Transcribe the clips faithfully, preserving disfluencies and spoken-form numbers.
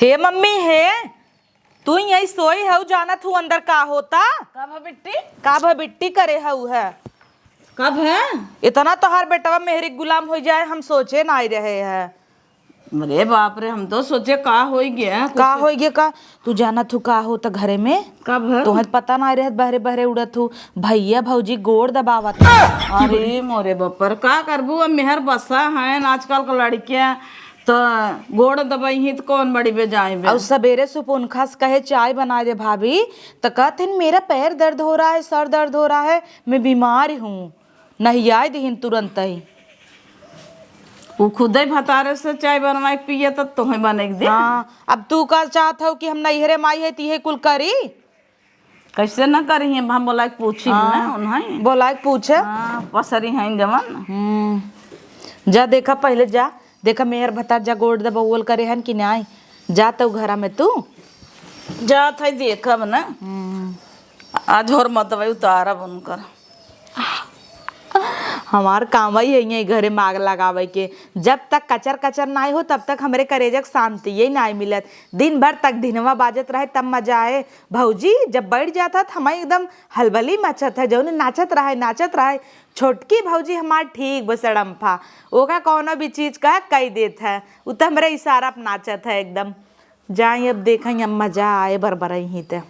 हे मम्मी, हे, तू यहीं सोई हऊ, जानत हऊ अंदर का होता? का भा बिट्टी? का भा बिट्टी करे हऊ है? का भा? इतना तोहार बेटवा मेहरी गुलाम होइ जाए, हम सोचे नाई रहे है। अरे बाप रे, हम तो सोचे का होइ गया, का कुछ होइ गया का? तू जानत हऊ का होता घरे में? का भा? तोहर पता नाई रहत, बहरे बहरे उड़त हऊ। भैया भौजी गोड़ दबावत हैं। अरे मोरे बपर, का करबू, अब मेहर बसा हैं आजकल के लड़कियां। तो गोड़ दबइहीं त कौन बड़ी बेजाय बे? और सबेरे सुपुनखा से कहे, "चाय बना दे भाभी," त कहथिन, "मेरा पैर दर्द हो रहा है, सर दर्द हो रहा है, मैं बीमार हूँ।" नहियाइ दिहिन तुरंतइ। उ खुदइ भतारे से चाय बनवाइ के पिए, त तोहइ बनइ के दे। हाँ, अब तू का चाहत हउ कि हम नइहरे माई है, त इहे कुल करी? कैसे न करिहें, हम बोलाइ के पूछी हाँ, ना उन्हें। बोलाइ के पूछे। हाँ, पसरी हैं जवन। हम्म। जा देखा, पहिले जा देखा, मेहर भतार जा गोड़ दबउवल करे हन कि नाई। जा तउ घरा में तू। जात है देखब ना। हम्म। आज और मतबई उतारब उनकर। हमार कामइ है यही घरे में आग लगावे के। जब तक कचर कचर नाई हो, तब तक हमरे करेजा के शांतिये नाई मिलत। दिन भर तक ढिनवा बाजत रहे, तब मजा आए। भौजी जब बैठ जात ह, त हमइ एकदम हलबली मचत है, जौने नाचत रहे, नाचत रहे। छोटकी भौजी हमार ठीक बसड़म्फा, ओका कौनो भी चीज कह, कह देत है। उ त हमरे इशारा पे नाचत है एकदम। जाई अब देखई, अब मजा आए बरबरई ही त।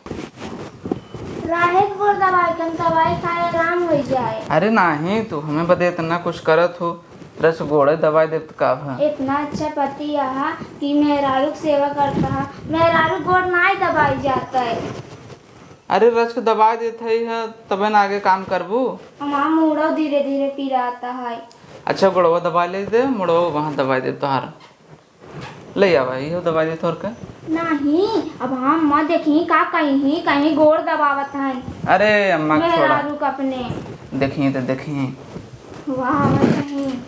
राहे के गोड़ दबाए के, हम दवाई खाए, आराम होइ जाए। अरे नाही, तू हमें बदे इतना कुछ करत हो, रस गोड़े दबाए देत का भा? इतना अच्छा पति आहा कि मेहरारू के सेवा करता हा, मेहरारू गोड़ नाई दबाई जाता है। अरे रस के दबाए देत है, तबे ना आगे काम करबू। हमार मुड़ो धीरे धीरे पिराता है। अच्छा, गोड़वा दबाए ले दे, मुड़वा वहाँ दबाए दे तोहार। ले आवा, इहो दवाई दे तोर के। नाही, अब हम मत देखी, का कहीं, कहीं गोड़ दबावत हन। अरे अम्मा, छोड़ा। मेहरारू के अपने। देखी तो देखी। वाह, वह कहीं।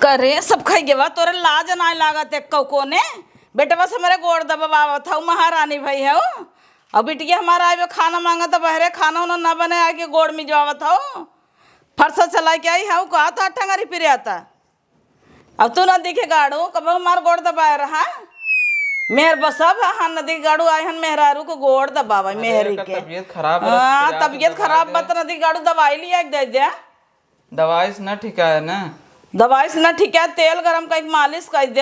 करे, सब खाई गेवा, तोरे लाज नाय लागत है कौ कोने? बेटवा से हमरे गोड़ दबावत हऊ, महारानी भई हऊ। अब बिटिया हमारा आइबे खाना मांगत, बहरे खाना उना ना बने, आके गोड़ मिजवावत हऊ। फरसा चला के आई हऊ, का था टंगरी पिरियाता। अब तू नदी के गाड़ू, कबहू हमार गोड़ दबाए रहा। मेहर बसब, हाँ, नदी के गाड़ू आए हन, मेहरारू को गोड़ दबावे, अरे, मेहरी एकर के। तबीयत खराब है, हाँ, तबीयत खराब बा, त नदी के गाड़ू दवाई लिया के दे दे। दवाई से ना ठीक है ना? दवाई से ना ठीक है, तेल गरम कइके मालिश कइ दे।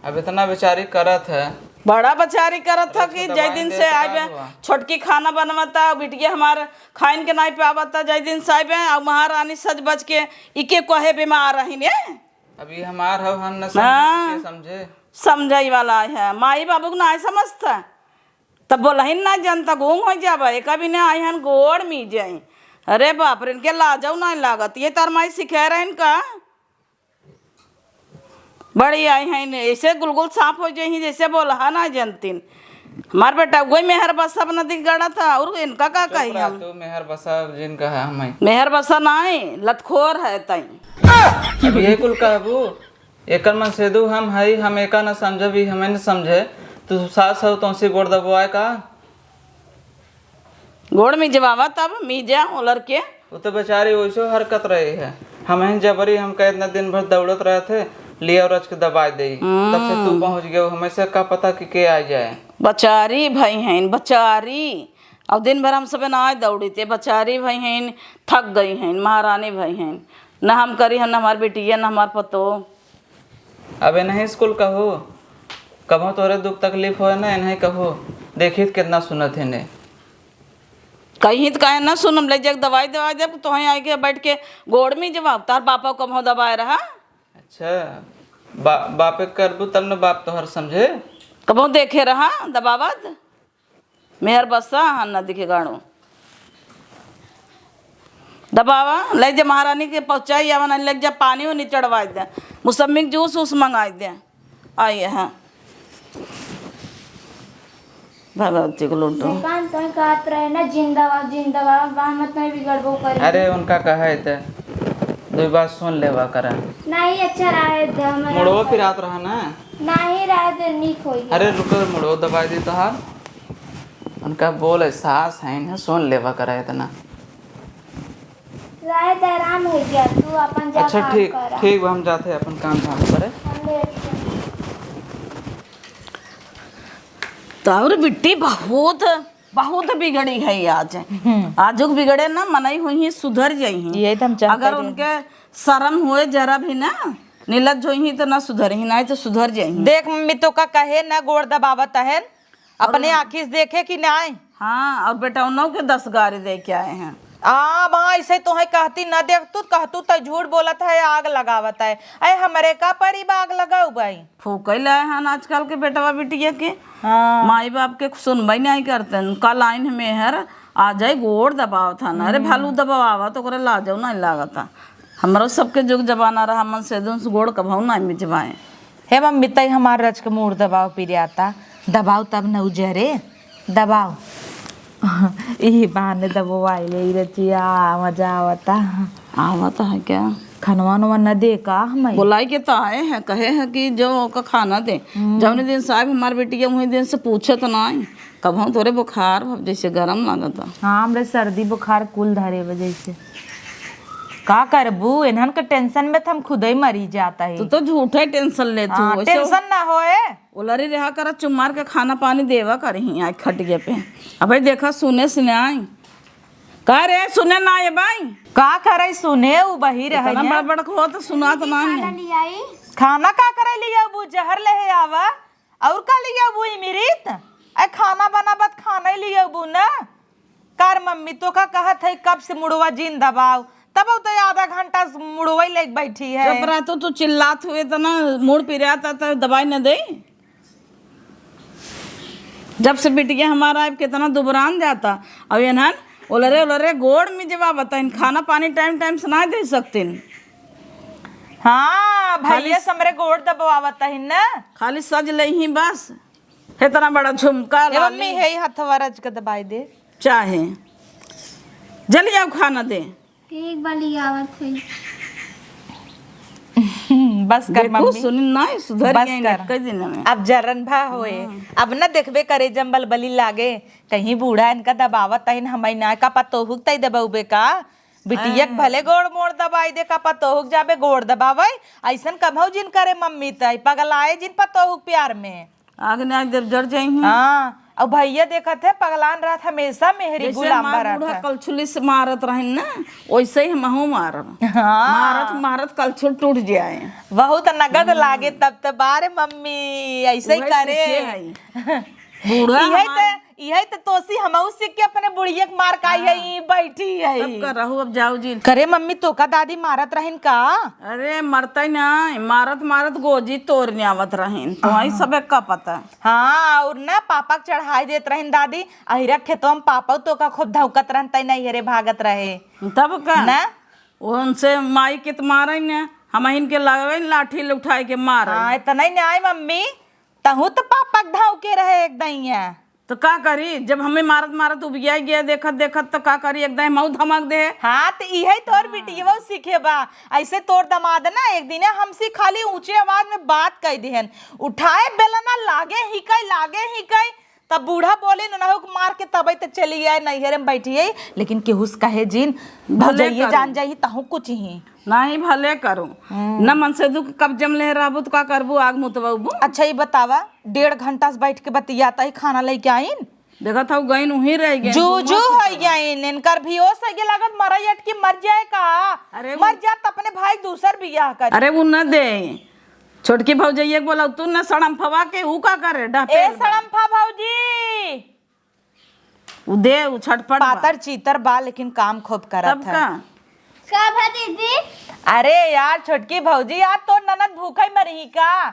अब इतना बेचारी करत है। बड़ा बेचारी करत है अरे, कि तो जय दवाई दिन दे से तो आइबे, का हुआ? छोटकी खाना बनवता, बिटिया हमार खाइन के नाई पावता, जय दिन से आइबे, अउ महारानी सज बज के इके कहे बीमार रही ने। अब ये हमार हव, हम न समझे, हाँ। के समझे? समझाई वाला है, माई बाबू के नाई समझता, तब बोलहिन ना जनता, गूंग हो जाबे, कभी ना आई हन गोड़ मी जाई। अरे बाप रे, इनके लाजौ नाई लागत, ये तार माई सिखाए रहन का? बड़ी आई हैं, ऐसे गुलगुल साफ हो जाई, जैसे बोलहा ना जनतीन। हमार बेटा उगई मेहर बस सब नदी गड़ा था, और इनका का चुप कही रह हम? तू, मेहर बसा जिन कहा हमें। मेहर बसा नाई, लतखोर है तई। अब ये कुल कहबू, एकर मनसेदू हम हई, हम एका न समझब, ई हमें न समझे। तू सास हो, तोसी गोड़ दबवाए का? गोड़ मिजवावा तब, मिजा ओलर के। उ तो बेचारी वैसो हरकत रही है। हमहिन जबरी, हम कहे इतना दिन भर दौड़त रहे थे, लिया रच के दबाए देई। तब से तू हम्म। पहुँच गयो, हमें से का पता कि के आ जाए। बचारी भई हैं, बचारी। अब दिन भर हम सबे ना दौड़ी थे, बचारी भई हैं, थक गई हैं, महारानी भई हैं। न हम करी हैं, न हमार बेटिया, न हमार पतो। अबे नहीं स्कूल कहो, कबो तोरे दुख तकलीफ होए ना, इन्हें कहो, देखी त कितना सुनत है ने। कहीं त काहे ना सुनम, ले जाके दवाई दवाई देब, तोहें आइके बैठ के गोड़ में जवाब, तार बापा कबो दबाए रहा। अच्छा, बा-, बापे करबू तब न बाप तोहर समझे। कबो देखे रहा दबावत, मेहर बस्सा हन नदी के गाड़ो। दबावा, ले जा महारानी के पहुँचाई आवा, ना ले जा पानी उनी चढ़वाई दे, मुसम्मी के जूस उस मंगाई दे। आई है भगवती को लूटो। देखा, तोय कहत रहे ना, जिंदाबाद, जिंदाबाद, बा मत नहीं बिगड़बो करी। अरे, उनका कहा है त दो बात सुन लेवा करा। नहीं, अच्छा रहे दे, हमारा मुड़वा पिरात रहा ना। नहीं रहे दे, नीक होई। अरे, रुको, मुड़वा दबाई दी तोहार। उनका बोल, सास है ना, सुन लेवा करा इतना। रहे त आराम हो गया, तू अपन जा अच्छा, काम ठीक, करा। ठीक बा, हम जाते हैं अपन काम धाम करे। हम लेट से। तो और बिट्टी बहुत, बहुत बिगड़ी है आज। हम्म। आजुक बिगड़े ना, मनई हुई ही सुधर जाई ही। यही तो हम चाहते अगर रहे। उनके शर्म हुए जरा भी ना, निलज होई ही तो ना सुधर ही, नहीं तो सुधर जाई ही। देख मम्मी, तो का कहे ना गोड़ दबावत है, अपने और आँखी से देखे कि नाय? हाँ, और बेटौनों के दस गारी दे के आए हैं। आ, माँ, ऐसे तोहे कहती न देखतू, कहतू त झूठ बोलत है, आग लगावत है। ऐ, हमरे का परी बा आग लगाऊ बाई? फूकै लाए हन आजकल के बेटवा बिटिया के। हाँ। माई बाप के सुनबई नाहीं करते हैं। कल आइन मेहर आ जाए, गोड़ दबावत हन। अरे, हम्म। भालू दबावा तो ओकरे लाजो नाहीं लागत है। हमरो सबके जुग जमाना रहा, मन से दुन से गोड़ कभऊ नाहीं मिजवाए। हे मम्मी, तई हमार रच के मूड़ दबाव पिरियाता, दबाव तब न उजरे, दबाव। इही बहाने दबवाई ले रचिया, मजा आवता। आवता है क्या? खनवा नवा न दे का हमें? बोलाई के तो आए हैं, कहे हैं कि जो ओका खाना दे। हम्म। जौने दिन साहब हमार बेटी के वही दिन से पूछत नाहीं। कबहूँ तोरे बुखार भव जैसे गरम लागता। हाँ, हमरे सर्दी बुखार कुल धरे वजह से। का करबू, इन्हन के tension में त हम खुदे मरी जाता है। तू तो झूठे tension लेत हाँ, हूँ, वैसे tension ना होए। ओलरी रहा करा, चुप मार के खाना पानी देवा करही आज खटिया पे। अबे देखा, सुने सुने आई। का रे, सुने ना आए बाई? का करे सुने, उ बही रहे इतना हैं। बड़ बड़ को हो तो सुनात ना खाना है। ले आई। खाना का करे लिया, वो जहर ले आवा। और का लिया वो इमिरित? ए, खाना बनाबत खाना ही लिया वो ना। कर मम्मी, तो का कहत है, कब से मुड़वा जिन दबाव, तब तो आधा घंटा से मुड़वा ही लेके बैठी है। चुप रह तू, तू चिल्लात हुए तो ना, मुड़ पिरात तो दवाई न दे। जब से बिटिया हमारा अब कितना दुबरान जाता, अब इन्हन ओलरे ओलरे गोड़ में जवाब बताइन, खाना पानी time time से ना दे सकतीन। हाँ, खाली भैया से हमरे गोड़ दबवावत है ना। खाली सज ले ही बस। इतना बड़ा झुमका ए मम्मी, लाली। है हथवा रच के दबाई दे। चाहे जल्दी आओ, खाना दे। ठीक बा, लियावत है। बस कर देखो, मम्मी। सुनी ना, सुधर बस गई कर। एक दिन में। अब जरन भा होए। हाँ। अब ना देखबे करे जंबल बली लागे, कहीं बूढ़ा इनका दबावत तहिन हमई ना का पतोहू तई दबाउबे का। बिटिया के हाँ। भले गोड़ मोड़ दबाई दे का पतोहू जाबे गोड़ दबावे, ऐसन कभऊ जिन करे मम्मी तई, पगलाए जिन पतोहू प्यार में। आग ना जब जर जाई ही। हाँ, और भैया देखत है, पगलान रहत, हमेशा मेहरी जैसे गुलाम हमार बरत बूढ़ा है। कलछुली से मारत रहन ना, वैसे ही हमहू मारब। हाँ। मारत, मारत कलछुल टूट जाए। बहुत नगद हम्म। लागे तब त, बारे मम्मी, ऐसे ही वही करे। सीखे हई। बूढ़ा इहे हमार त, इहे त तोसी हमहू सीख के अपने बुढ़िया के मार खाई है, हाँ। ई बैठी है। तब का रहू, अब जाऊ जी। करे मम्मी, तो का दादी मारत रहन का? अरे, मरतै नाहीं, मारत मारत गोजी तोड़ न्यावत रहिन, तो आई हाँ। सबे का पता। हाँ, और ना पापा के चढ़ाई देत रहिन दादी, अहिरा खेतवा में पापा तो का खूब धौकत रहन, तै नैहरे भागत रहे। तब का? ना? उनसे माई के त मारे न, हमहिन के लगवे न लाठी उठाए के मारे। हाँ, इतना ही न्याय मम्मी, तहू तो पापा के धौके रहे एक दइया। तो का करी, जब हमें मारत मारत उबिया गया देखत देखत, तो का करी, एकदम मऊ धमक दे। हाँ, तो इहे तोर हाँ। बिटिया सीखे बा। ऐसे तोर दामाद ना एक दिन हमसे खाली ऊंचे आवाज में बात कह दिहन, उठाए बेलना लागे ही कई, लागे ही कई, तब बूढ़ा बोले न, नहुक मार के तबे तो चली आए, नैहरे में बैठी है, लेकिन केहू से कहे जिन, भले भजइये करो। जान जाई, तहु कुछ ही। नाहीं, भले करो। हम्म। न मन से दुख कब्जे में ले रहबू, तो का करबू, आग मुतबू। अच्छा, ये बतावा, डेढ़ घंटा से बैठ के बतियाता ही, खाना लेके आइन? देखत हऊ, गइन उहीं रह गइन, जू, घूमत जू फिरत। होइ गइन, इनकर भी ओस होइ गए, लागत मरई अटकी मर जाए का? अरे, मर उ- जात, अपने भाई दूसर बियाह कर। अरे, उ न दे, छोटकी भौजइया के बोला, तू न सड़म्फवा के, उ का करे, ए डहपेल बा। सड़म्फा भौजी, उ दे, उ छटपट बा। पातर चीतर बा, लेकिन काम खूब करत तब है। का? का भा दीदी? अरे यार, छोटकी भौजी, यार, तोर ननद भूखई मरही का?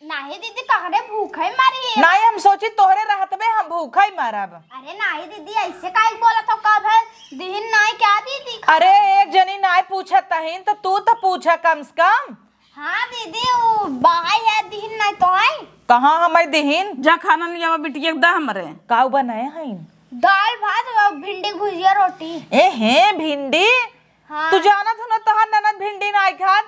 नाही दीदी, कहरे भूखई मरी। नाही, हम सोची तोहरे रहत में हम भूखई मरब। अरे नाही दीदी, ऐसे काहे बोलत हो? का भा दिहिन नाही क्या दीदी? अरे, एक जनी नाही पूछत तहिन, त तू त पूछा कम से कम। हाँ दीदी, उ बाहर है, दिहिन नाही तो है। कहाँ हमई दिहिन? जा खाना लियावा बिटिया के दा हमरे। काऊ बनाए हईन? दाल भात और भिंडी भुजिया रोटी। ए हे, भिंडी? हाँ। तू जानत हो ना, तोहार ननद भिंडी नाही खात।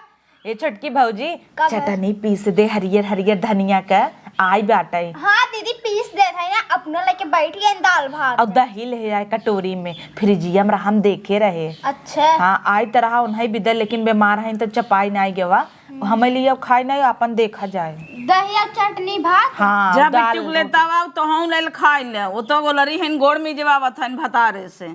ए छोटकी भौजी, का भा? चटनी पीस दे हरियर हरियर धनिया क, आई बाटइ। हाँ दीदी, पीस देत है ना, अपना लेके बैठ गए दाल भात। और दही ले आए कटोरी में, फ्रिजिया में हम देखे रहे। अच्छा। हाँ, आई त रहा उन्हें बिदे, लेकिन बीमार है तो चपाई नाई गवा। हम्म। हमें लिए अब खाई नाई, अपन देखा जाए। दही और चटनी भात। हाँ, जा दाल बिट्टू के रोटी। लेता आवा, तो हम ले खाई ले। वो तो गोलरी हन, गोड़ में जवाबत हन भतारे से।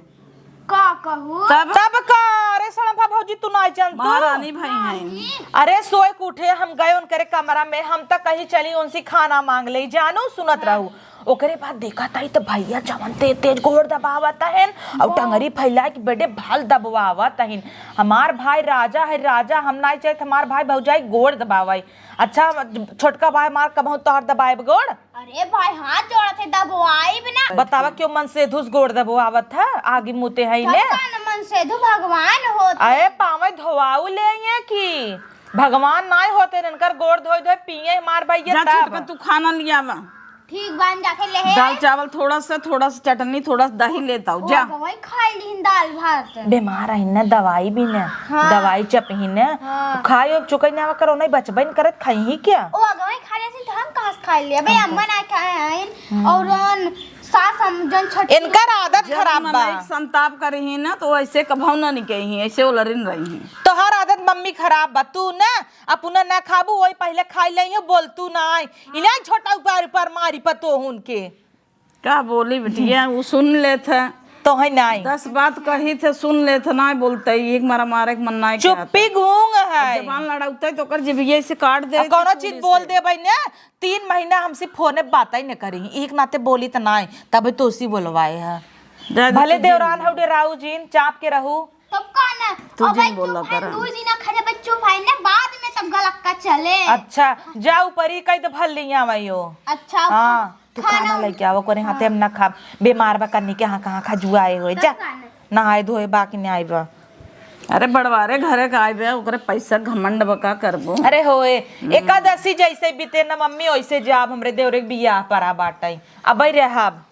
का कहू? तब? तब का? अरे सड़म्भा भौजी, तू नाई जानतू? महारानी भाई हैं। अरे सोए के उठे, हम गए उनकरे कमरा में, हम त कही चली उनसे खाना मांग ले, जानू, सुनत रहू। ओकरे बाद देखा ताई त भैया जवन तेज तेज गोड़ दबावत हन, और हाँ। टंगरी फैला के बड़े भाल दबवावत हन। हमार भाई राजा है, राजा, हम नाई चाहत हमार भाई भौजाई गोड़ दबावे। अच्छा, छोटका भाई हमार कबहू तोहर दबाएब गोड़? अरे भाई, हाथ जोड़त है, दबवाइब ना। बतावा, क्यों मन से धुस गोड़ दबवावत है? आगी मुते है तब ले। का न मन से धु भगवान होत। अरे पावे धोवाऊ ले ये की भगवान नाई होते, इनकर गोड़ धोए धोए पिए मार भैया जा तब। छोटका, तू खाना लियावा। ठीक बा, हम जाके ले हे दाल आई। चावल थोड़ा सा, थोड़ा सा चटनी, थोड़ा सा दही लेता हूँ, जा। वही खाई लीन दाल भात। बीमार है ना, दवाई भी ना, हाँ। दवाई चपही ना, हाँ। खाए और चुकई ना करो, नहीं बचबे न करत, खाई ही क्या? ओ अगवे खा लेथिन त हम कहाँ से खाई ले? अबे अम्मा ना खाए हैं, हम्म। और उन सास हम जन छठी इनकर आदत जब खराब बा। मनई संताप करी ही ना, तो ऐसे कभौ ना निकही, ऐसे उलरिन रही ही। तोहार आदत मम्मी खराब बा, तू ना अपना ना खाबू, वही पहले खाई ले ही, बोलतू ना आई। इन्हें छोटा ऊपर ऊपर मारी पतोहुन के। का बोली बिटिया, वो सुन लेत है। तो है नाई। दस बात कही थे, सुन लेत है, नाई बोलते, एक मारा मारे के मन नाई कहत। चुप्पी गूंग है। जबान लड़ाउते तो ओकर जिभिये से काट दे अब कौनो चीज बोल दे भाई ने, तीन महीना हमसे फोने बात ही न करी, एक नाते बोली त नाई, तब तो उसी बोलवाए है। जा, जा, भले तू देवरान जिन। हौ डेराऊ जिन, चाप के रहू। तब का ना? तू अब जिन भाई बोला चुप है, करा। दू दिन खा जा, चुप है ना, बाद में तब गलक्का चले। अच्छा, जा ऊपर ही कह दे भल लिया वही हो। अच्छा, हाँ, तू खाना खाना लेके आवा, कोने हाथे हम ना खाब। बीमार बा कन्नी के हाँ कहाँ खजुआए होए। तब जा, का ना? नहाए धोए बाकी नहीं आइबा। अरे बड़वारे घरे का आइबे, ओकरे पैसा घमंड बा, का करबो? अरे होए, हम्म। एकादशी जैसे बीते ना मम्मी, वैसे जाब हमरे देवरे के बियाह परा बाटई। अबे रहब।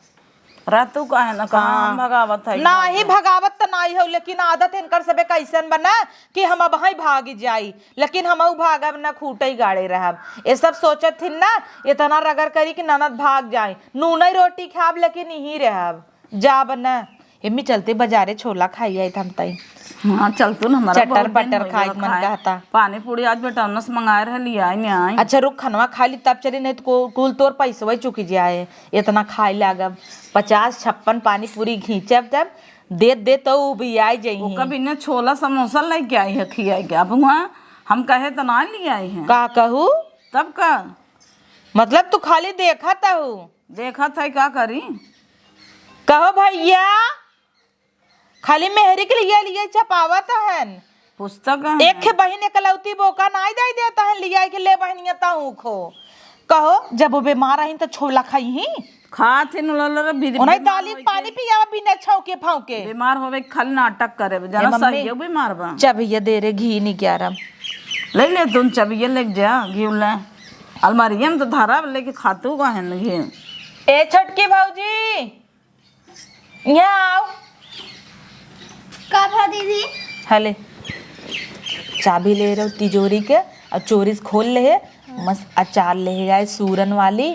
रातू काहे न कहाँ हाँ। हम भगावत है ना ही भगावत त नाई हो, लेकिन आदत इनकर सबे कैसन बना कि हम अब ही भाग जाई, लेकिन हमहू भागब न, खूटई गाड़े रहब। ये सब सोचत थिन ना, इतना रगड़ करी कि ननद भाग जाए, नूनई रोटी खाब लेकिन यहीं रहब, जाब न। एम्मी चलते बाजारे छोला खाई आई हम तई। हाँ, चल तू न, हमारा चटर बहुत दिन पटर हो खाए गया के मन खाए। कहता। पानी पूरी आज बेटा उन्नस मंगाए रहे, लिया आई, नहीं आई। अच्छा रुक, खनवा खा ली तब चली, नहीं तो को-, कुल तोर पैसवा चुकी जाए। इतना खाए लागब, पचास छप्पन पानी पूरी घींचब तब देत देत तो उबियाई जइहीं। ओकर बिना छोला समोसा लेके आई है खियाई के। अब हुआ हम कहे त ना ले आई हैं। का कहू? तब का? मतलब तू खाली देखत हऊ? देखत है, का करी? कहो भैया, खाली मेहरी के लिए लिए चपावत हन। पुस्तक है। एक खे बहिन एकलौती बोका नाई दे देता है, लिया के ले बहिनिया ताऊ खो। कहो, जब वो बीमार रही तो छोला खाई ही। खात ही न लो लो रे, बीर-, उन्हें बीमार दाली होई पानी के। पियावा बिना छौके फाँके। बीमार होवे के खाली नाटक करे, ए जना मम्मी, सही है बीमार बा। चबिया दे रे, घी नहीं क्या रम। ले ले तुम चबिया ले जा, घी ले। अलमारिया में तो धरा, लेके खातू का है न घी। ए छोटकी भौजी, यहाँ आओ। का भा दीदी? हले, चाबी ले रहो तिजोरी के और चोरी से खोल ले है। मस्त अचार ले आए सूरन वाली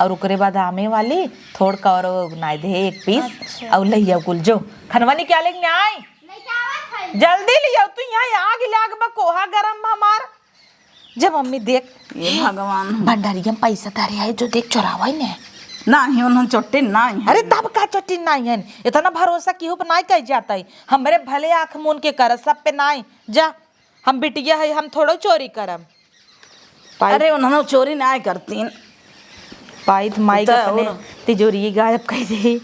और ओकरे बाद आमे वाली, थोड़ का और नाई दे एक पीस। अच्छा। और लइया कुल जो खनवा निकाले के नाई। लेके आवत है। जल्दी लियाओ, तू यहाँ आग लाग बा, कोहा गरम बा हमार। जब मम्मी देख, ये हे, भगवान। भंडारिया में पैसा धरे है जो देख चोरावा ही ने। नाही, उन्होंने चोट्टी नाही है। अरे तब का चोट्टी नाही है? इतना भरोसा केहू पे नाही कह जाता है। हमरे भले आँख मून के कर, सब पे नाही। जा, हम बिटिया है, हम थोड़ो चोरी करम। पाई अरे उन्होंने चोरी नाही करतीन। पाई त माई तो के अपने और तिजोरी गायब कर दे।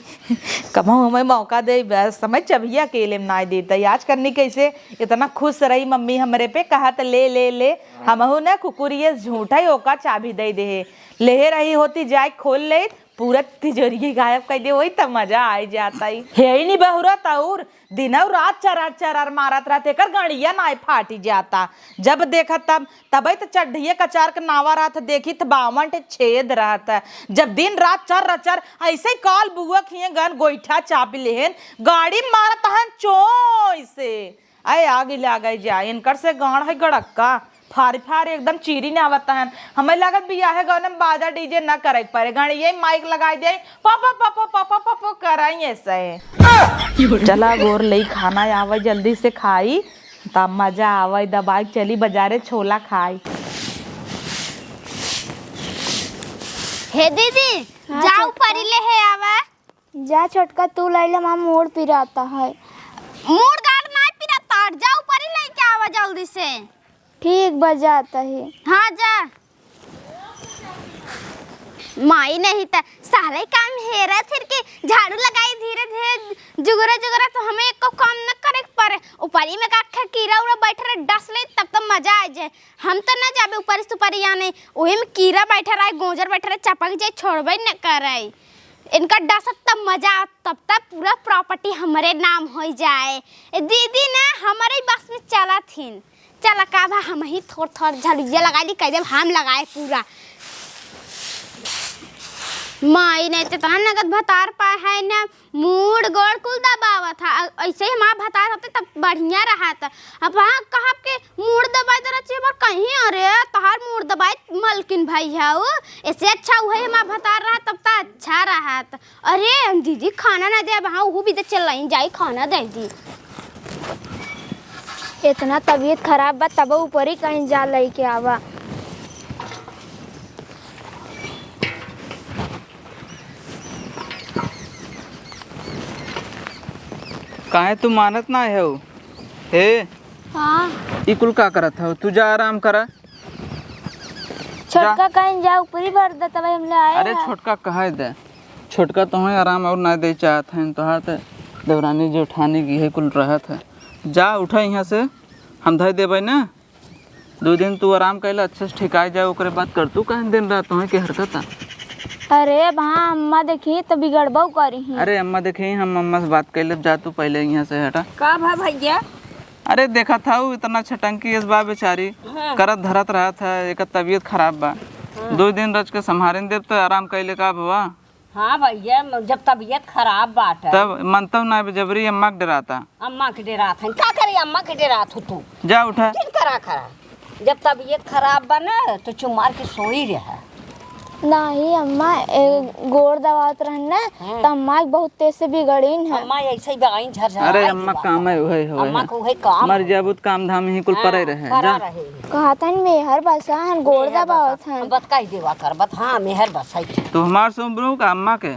कबहू हमें मौका दे, बस समय चबिया अकेले में नाही देता। आज करनी कैसे इतना खुश रही मम्मी हमरे पे, कहा त ले, ले, ले। हमहू ना कुकुरिये झूठा ही ओका चाबी दे दे। लेहे रही होती जाए खोल ले, पूरा तिजोरी गायब कर दे, वही त मजा आई जाता ही। हे ही नहीं बहुरा तौर, दिनौ रात चरार चरार मारत रहत, एकर गड़िया नाई फाटी जाता। जब देखत तब, तबे त चड्ढिये कचार के नावा रहत, देखी त बावन ठे छेद रहत। जब दिन रात चर रचर ऐसे ही काल बुआ खिए गन गोइठा चापि लेहन, गाड़ी मारत हन चोंय से। अय आग लागे जा, इनकर से गाड़ है गड़क्का। फारी फारी एकदम चीरी ना आवत हन। हमें लागत बियाहे गौने में बाजा डीजे ना करे के परे, गाड़ी यही माइक लगाई दे, पापा पापा पापा पापा कराई ऐसे। चला गोर लई खाना आवे जल्दी से खाई, तब मजा आवे। दबाई चली बाजारे छोला खाई। हे दीदी, हाँ, जा छोटका। ऊपरी ले हे आवा। जा छोटका, तू लैले, माँ मूड़ पिराता है। मूड़ गाड़ ना पिराता, जा ऊपरी लेके आवा जल्दी से। ठीक बा, जाता है। हाँ, जा। माई नहीं त साले काम हेरा फिर के झाड़ू लगाई धीरे धीरे, जुगरा जुगरा, तो हमें एको काम न करे के पड़े। ऊपरी में का खे कीड़ा उड़ा बैठ रहे, डस ले, तब तो मजा आ जाए। हम तो ना जाबे ऊपरी सुपरी आने, वही में कीड़ा बैठ रहा है, गोजर बैठ रहा है, चपक जाए, छोड़बे न करे। इनका डसत तब मजा आवत, तब तब पूरा प्रॉपर्टी हमरे नाम हो जाए। ए दीदी ना हमरे बस में चलत हिन। चल का बा, हम ही थोड़ थोड़ झलुइया लगा ली, कह देब हम लगाए पूरा। माई नहीं तो इतना नगद भतार पाए है ना, मूड़ गोड़ कुल दबावत है। अ-, ऐसे ही हमार भतार होते तब बढ़िया रहत। अब वहाँ कहब के मूड़ दबाई देना चाहिए, पर कहीं अरे तहार मूड़ दबाई मलकिन भाई है वो, ऐसे अच्छा वही हमार भतार रहत तब तो अच्छा रहत। अरे दीदी खाना ना दे, अब हाँ वो भी तो चल रही जाई खाना दे दी। इतना तबीयत खराब बा तब ऊपर ही कहीं जा लेके आवा। काहे तू मानत ना है? हे, हाँ। ई कुल का करत हो? तू जा आराम करा। छोटका जा। कहीं जा ऊपरी भर दे, तब हम ले आए अरे हैं। छोटका कहे दे, छोटका तो है आराम और ना दे चाहत है, तोहार तो देवरानी जेठानी की है कुल रहत है। जा उठा यहाँ से, हम धर देबे ना। दो दिन तू आराम कैला, अच्छे से ठिकाई जाए, ओकरे बाद कर। तू कहें दिन रात तोहे के हरकत आ? अरे अब हाँ, अम्मा देखी तो बिगड़बो करी। अरे अम्मा देखी, हम अम्मा से बात कर लेब, जा तू पहले यहाँ से हटा। का भा भैया? अरे देखा था वो इतना छटंकी इस बा बेचारी, हाँ। करत धरत रहत है, एक तबीयत खराब बा। हाँ। दो दिन रच के संभारे देब तो आराम कैले का भवा? हाँ भैया, म-, जब तबीयत खराब बाटे। तब मनतौ ना, जबरी अम्मा के डराता। अम्मा के डरात हन, का करी अम्मा के डरात हो तू? जा उठा। जिन करा खरा। जब तबीयत खराब बा ना, तो चुमार के सोई रहा। नाही अम्मा, ए, गोड़ दबावत रहन ना, हाँ। त अम्मा के बहुत तेज से बिगड़ीन है। अम्मा ऐसे ही बिगड़ीन, झरझरा अरे अम्मा, काम है, उहे, उहे अम्मा है। को उहे काम मर है। जाबू त काम धाम ही कुल हाँ, परे रहे, परा जा। रहे। कहत हन मेहर बसा हन, गोड़ मेहर दबावत बसा। हन। बत कह देवा कर, बत हाँ, मेहर बसा ही। तो हमार सुन ब्रो का अम्मा के?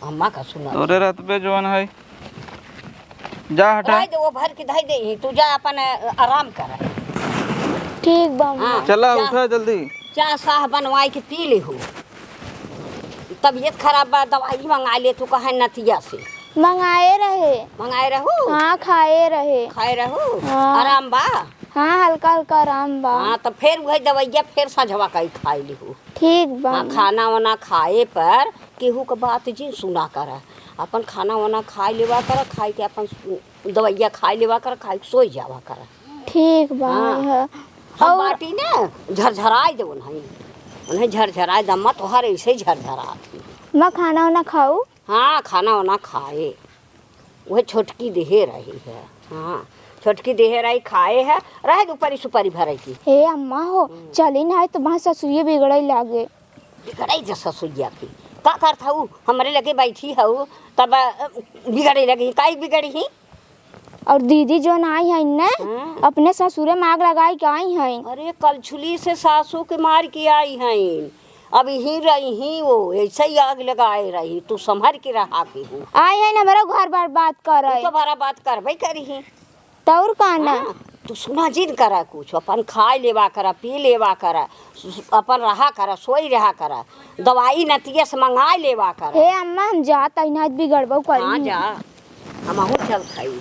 अम्मा का सुना। तोरे रहत पे जवन है। जा हटा। रह दे, वो भर के धई दे ही, तू जा अपन, अ, आराम कर। ठीक बा अम्मा। हाँ, चला, जा। उठा जल्दी। चाह साह बनवाई के पी ले हो। तबीयत खराब बा, दवाई मंगा ले, तू कहे नतिया से। मंगाए रहे। मंगाए रहू? हाँ, खाए रहे। खाए रहू? हाँ। आराम बा? हाँ, हल्का हल्का आराम बा। हाँ, तो फिर वही दवाइया फिर सझवा कई खाई ली हो। ठीक बा। हाँ, खाना वाना खाए पर केहू क बात जिन सुना कर, अपन खाना वाना खाए लेवा कर, खाए के अपन दवाइया खाए लेवा कर, खाए के सोई जावा कर। ठीक बा। हाँ। हम और बाटी ने झरझराए दे उन्हें, उन्हें झरझराए दे, अम्मा तोहर ऐसे ही झरझरात ही। मैं खाना वाना खाऊ? हाँ, खाना वाना खाए। वह छोटकी देहे रही है। हाँ, छोटकी देहे रही, खाए है, रहे दे ऊपरी सुपारी भरे की। हे अम्मा हो, हम्म। चली ना है तो वहाँ ससुरिये बिगड़े लागे। बिगड़े जे ससुरिया की। का करत हऊ? हमरे लगे बैठी हऊ, तब, अ, बिगड़े लगी। काहे बिगड़ी ही? और दीदी जोन आई है ना, हाँ। अपने ससुरे में आग लगाई के आई हैं। अरे, कलछुली से सासू के मार के आई हैं। अब यहीं रही ही वो, ऐसे ही आग लगाए रही, तू संभर के रहा के हूँ। आई है ना, हमारा घर बर्बाद करे। तू तो बड़ा बात करबे करी ही। तौर का ना? हाँ, तू सुना जिन करा कुछ, अपन खाए लेवा करा, पी लेवा करा, सु-, सु-, अपन रहा करा, सोई रहा करा, दवाई नतिया से मंगाए लेवा करा। हे अम्मा, हम जात हई, ना बिगड़बो करी। हाँ, जा, हमहूँ चलत हई।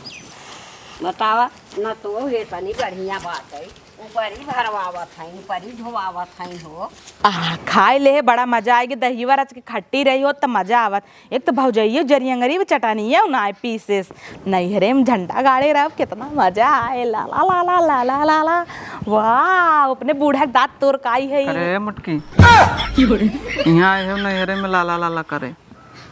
बतावा, ना तो हे तनी बढ़िया बात है, ऊपर ही भरवावत हई, ऊपर ही धोवावत हई हो। आह, खाए ले बड़ा मजा आएगी, दहिया रच के खट्टी रही हो त मजा आवत। एक तो भौजइयो जरियंगरी में चटनिया उनाए पीसेस। नैहरे में झंडा गाड़े रहब, कितना मजा आए। ला, ला, ला। वाह, अपने बूढ़ा के दांत तोर काई है ये। अरे मोटकी, यहाँ आए हो नैहरे में ला, ला, ला, ला करे।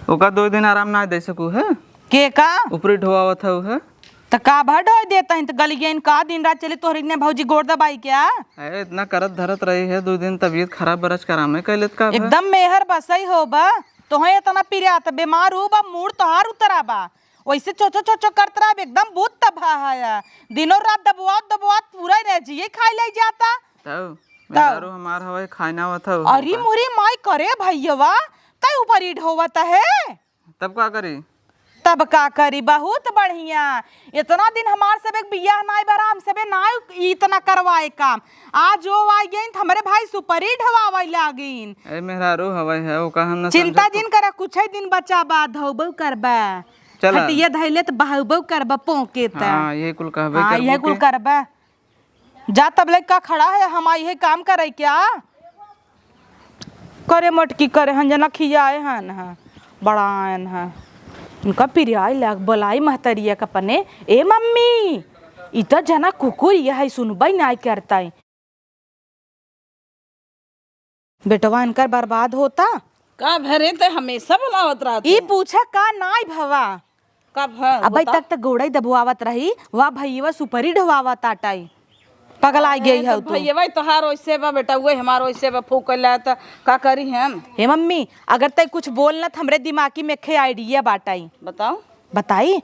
ओका दो दिन आराम ना दे सकू है? के का? ऊपरी ढोआवत है, है? त का भर ढोई देत हईं, त गलियन का दिन रात चली तोहरी ने भौजी गोड़ दबाई क्या? अरे, इतना करत धरत रही है, दो दिन तबीयत खराब, बरस करामे कैलेत का भर? एकदम मेहर बसई हो बा, तोहे इतना पिरात, बीमार हो बा, मूड तोहार उतरा बा, वैसे चोचो चोचो करत रहा, एकदम भूत तबाह है, दिनों रात दबवात दबवात पूरा एनर्जी खाई ले जाता। तब तब। मेहरारू हमार हवे, खाए ना आवत हवे अरे ऊपर। मुरी माई करे भैयवा, तै ऊपर ही ढोवत है। तब का करी? तब का करी, बहुत बढ़िया। इतना दिन हमार सबे के बियाह नाई बरा, हम सबे नाई इतना करवाए काम। आज वो आ गइन त हमरे भाई सुपरी ढवावे लागिन। ए मेहरारू हवे है, ओका हम ना चिंता समझत जिन करा, कुछ ही दिन बचा बा, धोबो करबा। चला। हटिया धैले त बहबो करबा पोके त। हाँ, ये कुल कहबे हाँ, करबू ये कुल के। करबा। जा तब लइका खड़ा है, हम आई है काम करे क्या? करे मटकी करे हन, जना खियाए हन, हाँ, बड़ा आयन है। उनका पिरियाई लाग बोलाई महतरिया के अपने, "ए मम्मी, ई त जना कुकुर ये है, सुनबई नाई करता है।" बेटवा इनकर बर्बाद होता। का भरे ते हमेशा बुलावत रहत ई हो। पूछा का नाई भवा। का भ-, अबे बताओ। तक त गोड़ई दबवावत रही, वा भैया सुपरी ढोवावत आटाई। पगलाई गई अरे, है तो तू। भैया तोहार ओइसे बा बेटा, उहे हमार ओइसे बा, फूक कैला त का करी हम? हे मम्मी, अगर तै कुछ बोल न त हमरे दिमागी में खे आइडिया बाटाई। बताओ। बताई?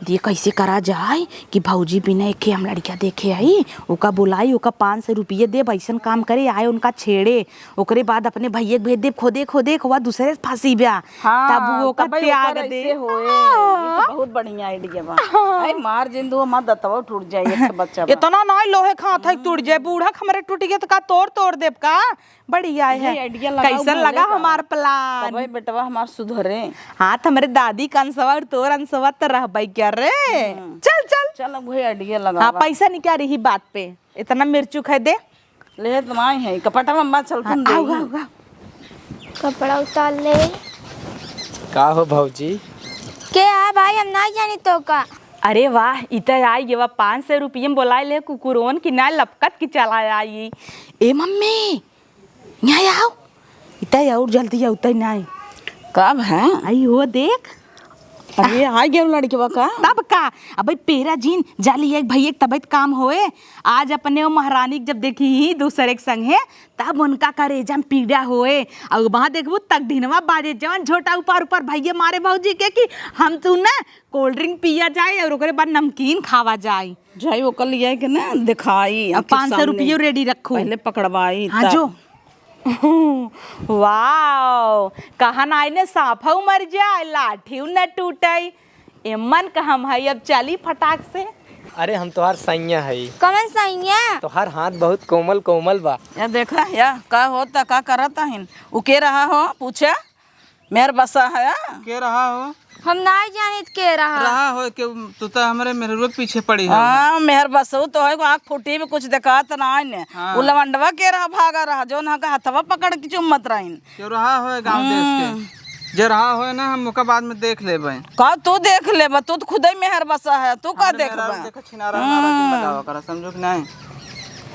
दे कैसे करा जाए कि भौजी बिना एके हम लड़किया देखे आई, ओका बुलाई, ओका पाँच सौ रुपये देब, ऐसन काम करे, आए उनका छेड़े, ओकरे बाद अपने भैया के भेज देब, खोदे खोदे खोवा दूसरे से फांसी ब्या। हाँ, तब वो ओकर तबे त्याग ओकर दे। ऐसे होए। हाँ। ये तो बहुत बढ़िया आइडिया बा। हाँ। अरे मार जिन दो, हमार दतवा टूट जाए, एक तो बच्चा बा। इतना ना लोहे खात है टूट जाए, बूढ़ा हमरे टूट गया तो का तोड़ तोड़ देब का? बढ़िया है। ये आइडिया लगाओ, कैसन भले लगा का। हमार प्लान? तबे बेटवा हमार सुधरे। हाँ, त हमरे दादी के अंसवा और तोर अंसवा त रहबे क्या रे? हम्म। चल, चल। चल, अब वही आइडिया हाँ, लगावा। पैसा निकाल रही बात पे। इतना मिर्चू खाए दे। ले तो नाई है, कपड़ा में बात चल हाँ, तुम दे। आउ, आउ, आउ। कपड़ा उतार ले। का हो भौजी? के आ भाई, हम नाई जानी तो का। अरे वाह, इ त आई ये वा पाँच सौ रुपये में बोलाए ले कुकुरोन की ना लपकत की चला आई। ए मम्मी, यहाँ आओ। इतै और जल्दी आओ, इतै नाई। कब है? आई हो देख। अरे, आ गया लड़कवा का? तब का? अबे पेरा जीन, जाली एक भैया के तबियत काम होए। आज अपने वो महारानी के जब देखी ही दूसरे के संग है, तब उनका करेजा में पीड़ा होए। और वहाँ देखबू तक ढिनवा बाजे, जवन झोटा ऊपर ऊपर भैया मारे भौजी के कि हम तू ना cold drink पिया जाए और ओकरे बाद नमकीन खावा जाए। जाई ओकर लिया के ना दिखाई, अब आँखी के पाँच सौ सामने। रुपयो ready रखू। पहले पकड़वाई हाँ तब। जो। वाओ, कहा नाई ने साफऊ मर जाए, लाठीऊ न टूटई। एमन कहम है, अब चली फटाक से। अरे हम तोहार सैया हई। कवन सैया? तोहार हाथ बहुत कोमल कोमल बा। या देखा, या का होता, का करत हइन? उ के रहा हो, पूछे? मेहर बसा है। के रहा हो? हम नाई जानित के रहा। रहा हो के, तू तो हमरे मेहरुआ के पीछे पड़ी हो। हाँ, मेहर बसऊ तो है, आँख फूटी भी कुछ देखात ना है ने। हाँ। उ लवंडवा के रहा, भागा रहा, जौन हका हथवा पकड़ के चुम्मत रहिन। के रहा हो गाँव देश के? हम्म। जे रहा हो ना, हम ओका बाद में देख लेबे। का तू देख लेबे? तू तो खुदे मेहर बसा है, तू का हमरे मेहरारू देखबे? देखा छिनारा, हम्म। नारा जिन लगावा करा, समझो कि नहीं?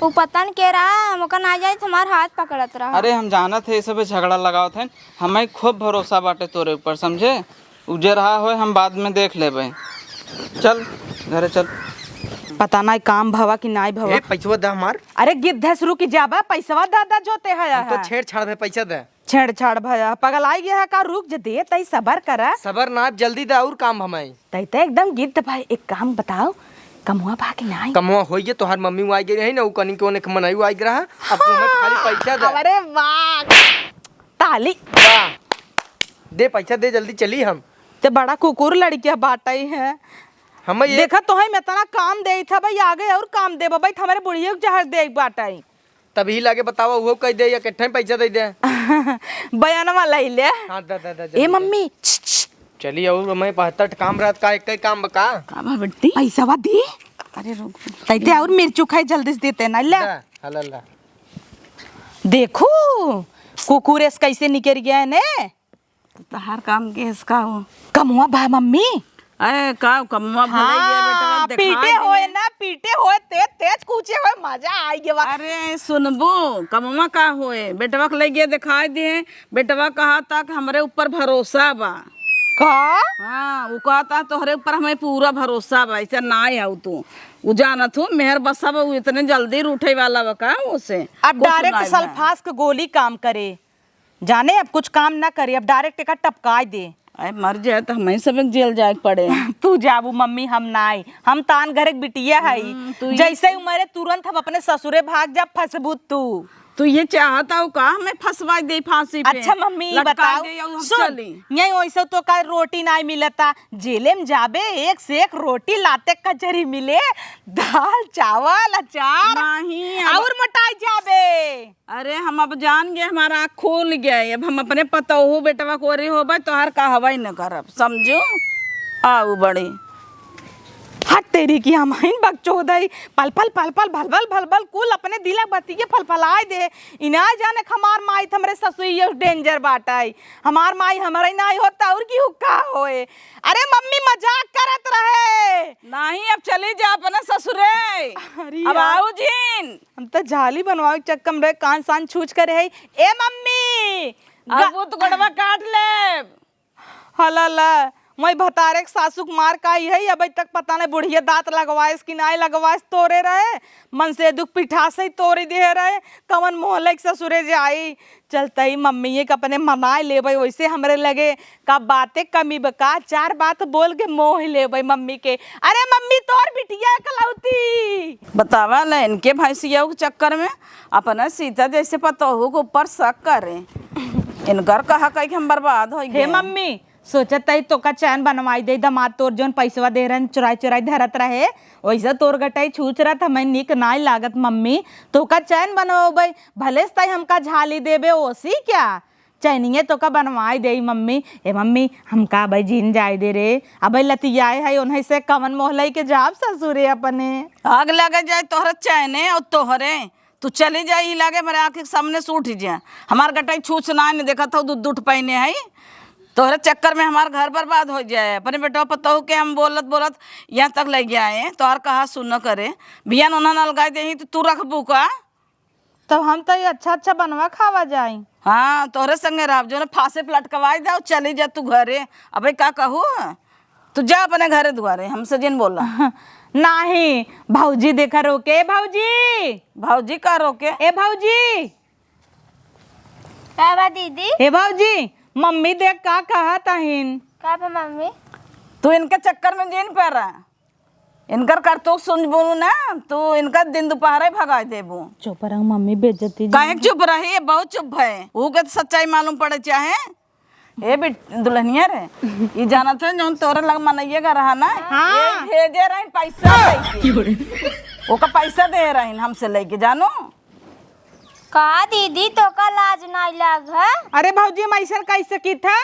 उ पता न के रहा, हम ओका ना जानित, हमार हाथ पकड़त रहा। अरे हम जानत है, ये सब झगड़ा लगावत है, हमें खूब भरोसा बाटे तोरे ऊपर, समझे? उ जे रहा होए हम बाद में देख लेबे। चल, घरे चल। पता नाई काम भवा कि नाई भवा। ए, पैसवा दे हमार। अरे गिद्ध है, शुरू की जाबा, पैसवा दा दा जोते है हम तो यहाँ। छेड़छाड़ में पैसा दे। छेड़छाड़ भया, पगलाई गया है का? रुक जे दे, तई सबर करा। सबर ना, जल्दी दे और काम हमें। तई तो एकदम गिद्ध भाई, एक काम बताओ, कमुआ बा कि नाई? कमुआ होइए, तोहार मम्मी वो आई गई रही ना, उ कनी के ओने के मनई वो आई गई रहा, अब तू हमें खाली पैसा दे। अरे वाह। ताली। वाह। दे पैसा दे, जल्दी चली हम। ते बड़ा कुकुर लड़किया बाटई है। हम ये देखा तोहे में इतना काम देई था भाई, आगे और काम देबा भाई, हमरे बुढ़िया के जहाज दे बाटई। तभी लागे बतावा, उहो कह दे या कितना पैसा दे दे। बयानवा लई ले। हाँ, दे, दे, दे, ए जल्दी दे। मम्मी, छ, छ। चली और मैं बहत्तर काम रहत का, एक ही काम बा का? का बा बेटी? पैसावा दी। अरे रुक। तैते और मिर्चू खाई जल्दी से देते ना, ले। ला, ला, ला। देखू, कुकुर एस कैसे निकर गया ने। तहार काम के एस का हो? कमुआ बा मम्मी। अरे का कमुआ भले ये बेटा हाँ, दिखाई पीटे दे। होए ना, पीटे होए, तेज तेज कूचे होए, मजा आई गवा। अरे सुनबू, कमुआ का होए, बेटवा के ले गए दिखाई दे, बेटवा कहा था कि हमरे ऊपर भरोसा बा। का? हाँ, उ कहत ह तोहरे ऊपर हमें पूरा भरोसा बा, ऐसे नाहीं हउ तू। उ जानत हूँ, मेहर बसा बा, उ इतने जल्दी रूठे वाला बा का ओसे? अब कुछ direct नाहीं बा। सल्फास के गोली काम करे। जाने, अब कुछ काम ना करे, अब direct एका टपकाई दे। अरे मर जाए तो हमें सब एक जेल जाए के पड़े। तू जाबू मम्मी, हम नाई, हम तान घर के बिटिया हई। हम्म, तू ये जैसे ही उमरे तुरंत हम अपने ससुरे भाग जा, फंसबू तू। तू ये चाहत हउ का हमें फंसवाई दे फांसी पे? अच्छा मम्मी, लटकाई बताओ, दे और हम सुन, चली। यही वैसे तो का रोटी नाई मिलता, जेले में जाबे, एक से एक रोटी लाते कचरी मिले, दाल, चावल, अचार, नहीं, अब और मोटाई जाबे। अरे, हम अब जान गए, हमारा आँख खुल गए। अब हम अपने पतोहू बेटवा कोरी होबे, तोहार कहबे न करब, समझू? आऊ बड़ी। हट तेरी की, हम हईन बकचोदई। पल पल, पल पल, भल भल, भल भल, कुल अपने दिलक बतिये फलफलाए दे। इना जाने हमार माई त हमरे ससुई danger बाटई। हमार माई हमरे नाई होत और की हुक्का होए। अरे मम्मी मजाक करत रहे। नहीं, अब चली जा अपने ससुरे। अरे अब यार। आऊ जिन। हम त झाली बनवावे के चक्कर में रहे, कान सान छूछ करे है। ए मम्मी! अब ग- वो तो गड़वा काट ले। हला ला, मोई भतारे के सासू के मार का ही है, अबे तक पता नहीं बुढ़िया दांत लगवाएस कि नाई लगवाएस, तोरे रहे, मन से दुख पिठा से ही तोरी दे रहे, कवन मोहल्ले के ससुरे जाई। चलतई मम्मी के अपने मनाए लेबे, वैसे हमरे लगे का बातें कमी बा का, चार बात बोल के मोह लेबे मम्मी के। अरे मम्मी, तोर बिटिया एकलौती। बतावा ले, इनके भैंसिया के चक्कर में अपना सीता जैसे पतोहू के ऊपर शक करे। इनकर कहा कही के हम बर्बाद हो हे गए। मम्मी, सोचत तई तोका चैन बनवाई दे, दमाद तोर जौन पैसवा दे रहन, चुराई चुराई धरत रहे, वैसे तोर गटई छूछ रहत, हमें निक नाई लागत मम्मी। तोका चैन बनवाबे, भले से तई हमका झाली देबे, ओसी क्या? चैनिये तोका बनवाई देई मम्मी। ए मम्मी, हमका अबे जीन जाए दे रे, अबे लतियाए है, उन्हें से कवन मोह लई के जाब ससुरे अपने। आग लगे जाए तोहरे चैने और तोहरे, तू चली जाई, ई लागे हमरे आँखी के सामने से उठ जाए। हमार गटई छूछ ना ने देखत हउ, दूध दूठ पहने है, तोहरे चक्कर में हमार घर बर्बाद हो जाए। अपने बेटवा पतोहू के हम बोलत बोलत यहाँ तक ले गया है, तोहर कहा सुन करे। बियान उन्हन अलगाई देही तो तू रखबू का? तब हम तो ये अच्छा अच्छा बनवा खावा जाई। हाँ, तोहरे संगे रहब, जो ना फांसे पे लटकवाई दे, चली जा तू घरे। अबे का कहू, तू जा अपने घरे दुआरे, हमसे जिन बोला। नाही, भौजी देखा रोके, ए भौजी। भौजी का रोके? ए भौजी। का बा दीदी? ए भौजी, मम्मी देख का कहत अहिन। का बा मम्मी? तू इनके चक्कर में जिन पड़ा, इनकर करतूत सुनबू ना, तू इनका दिन दोपहरे भगाई देबू। चुप रह मम्मी, बेइज्जती काहे जान। चुप रही, ये बहुत चुप है। ऊ के तो सच्चाई मालूम पड़े चाहे। ए बिट-, दुल्हनिया रे, ई जानत है जौन तोरे लग मनइये का रहा ना, हाँ। ये भेजे रहिन पैसा लेके। ओका पैसा दे रहिन हमसे लेके, जानू। का दीदी, तोका लाज नाई लाग है? अरे भौजी, हम ऐसन कैसे की था?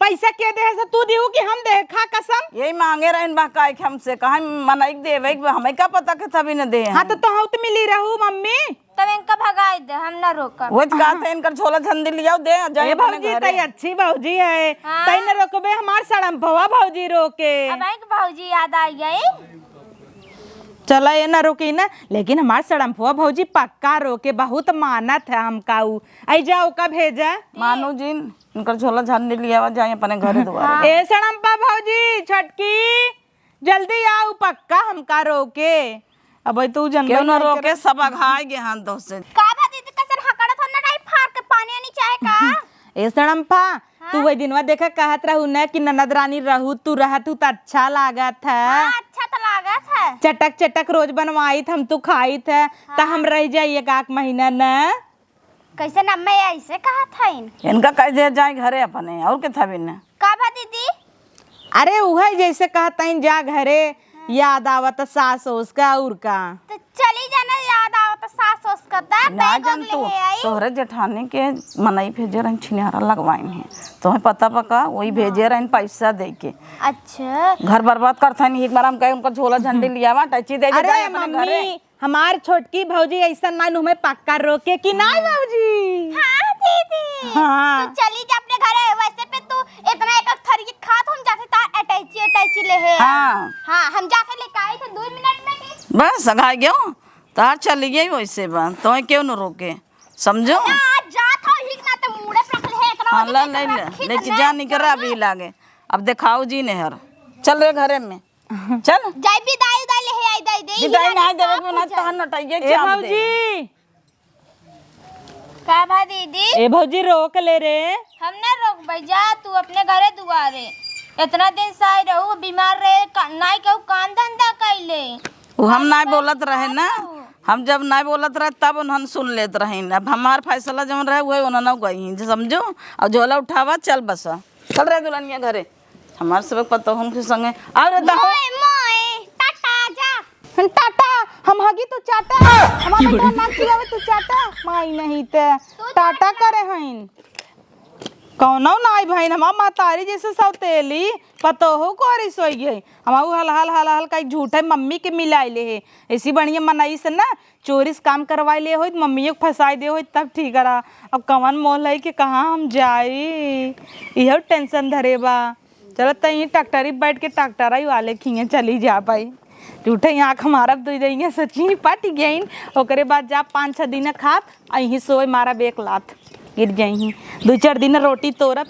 पैसा के देहे से तू दिहू कि हम देहे? खा कसम। यही मांगे रहिन बा काहे कि हमसे, कहा मनई के देवे के, हमें का पता के तभी न दे हाँ, हम। तो तोहू तो मिली रहू मम्मी। तब इनका भगाई दे, हम ना रोकब। वो कहते हैं, इनकर झोला झंडी लियाओ, दे जाए ए अपने भौजी, घरे। तई अच्छी भौजी है, हाँ। तई न रोकबे, हमार सड़म्पवा भौजी रोके। अब आई के भौजी याद आई गई। चला, ये ना रोकी ना, लेकिन हमार सड़म्पवा भौजी पक्का रोके, बहुत मानत है हमका ऊ। आई जा, ओका भेजा। मानू जिन, इनकर झोला झंडी लियावा, जाए अपने घरे दुआरे। ए सड़म्पा भौजी, छोटकी, जल्दी आऊ, पक्का हमका रोके। अब तू जनबे केहू न नहीं रोके, करे। सब अघाए गे हन तोहसे। का बा दीदी, कैसन हकड़त हो ना, टाइप फाड़ के पानी आनी चाहे का? ए सड़म्पा, तू हाँ? वही दिनवा देखा कहत रहू न कि ननद रानी रहू, तू रहत हू त अच्छा लागत है। हाँ, अच्छा तो लागत है। चटक चटक रोज बनवाइत हम, तू खाइत है, त हाँ। हम रह जाई एक आध महीना न। कैसे ना मैं ऐसे कहत हईन? इनका कह दे जाए घरे अपने, और के था बिन। का बा दीदी? अरे उहे जैसे कहत हईन जा घरे, याद आवत सास ओस का और का। तो चली जाना, याद आवत सास ओस का। दा ना बैग जान ले तू, आई। तोहरे जेठानी के मनई भेजे रहन छिनारा लगवाइन है, तुम्हें पता बा का? वही भेजे रहन पैसा दे के। अच्छा। घर बर्बाद करत हईन, एक बार हम कहे उनका झोला झंडी लियावा, टैची दे दे अरे जाए अपने घरे। मम्मी, हमार छोटकी भौजी ऐसा ना नु हमें पक्का रोके कि ना भौजी? हाँ दीदी। हाँ। तू चली जा अपने घरे, वैसे पे तू इतना एक एक थरी के खात हम जाते तार अटैची अटैची ले है। हाँ। हाँ, हम जाके लेके आई थे दो मिनट में कि बस अघाई गयो, तार चली गई वैसे बा, तो केहू न रोके, समझो? ना, आज जात हो ही ना तो मूड़े पे रख ले है, इतना हाँ, वजन ला, लेके ले, ले, रखी लेके तो जा, ले निकरा जाओ। अभी लागे। अब देखाओ जी नेहर, चल रे घरे में, चल। जाई विदाई उदाई ले आई, दे दे, विदाई हिला ना के देवे सब ना, कुछ। तहन नटैया ए चाप दे। भौजी, का भा दीदी? ए भौजी, रोक ले रे। हम ना रोकबै, जा तू अपने घरे दुआरे। इतना दिन से आई रहू, बीमार रहे, का-, नाई कहू काम धंधा कैले। वो हम नाई बोलत रहे ना, हम जब नाई बोलत रहे तब उन्हन सुन लेत रहीन। अब हमार फैसला जौन रहे उहे उन्हन गई, समझो। और झोला उठावा, चल बस, चल रे दुल्हनिया घरे। हमार सब पतोहन के संगे। अरे दहो। मोए, मोए, टाटा, जा। टाटा, हम हगी तू चाटा। हमार बेटा नाक चिल्लावे तू चाटा। माई नहीं ते। तू टाटा करे हईन। कौनो नाई भईन, हमार महतारी जैसे सौतेली पतोहो कोरी सोई गई। हमार उ हल, हल, हल, हल कई झूठे मम्मी के मिलाई ले है। ऐसी बढ़िया मनई से ना चोरी से काम करवाई ले होइत, मम्मियों के फंसाई दे होइत, तब ठीक रहा। अब कवन मोल है कि कहाँ हम जाई, इहो tension धरे बा। चलो, त यहीं टकटरी बैठ के टकटराई वाले खिए चली जा भाई। झूठे ही आँख मारब, दुई दइया सची पट गईन। ओकरे बाद जा पाँच छह दिन खाब, अहीं सोए मारब एक लात, गिर जाई। दुई चार दिन रोटी तोरब,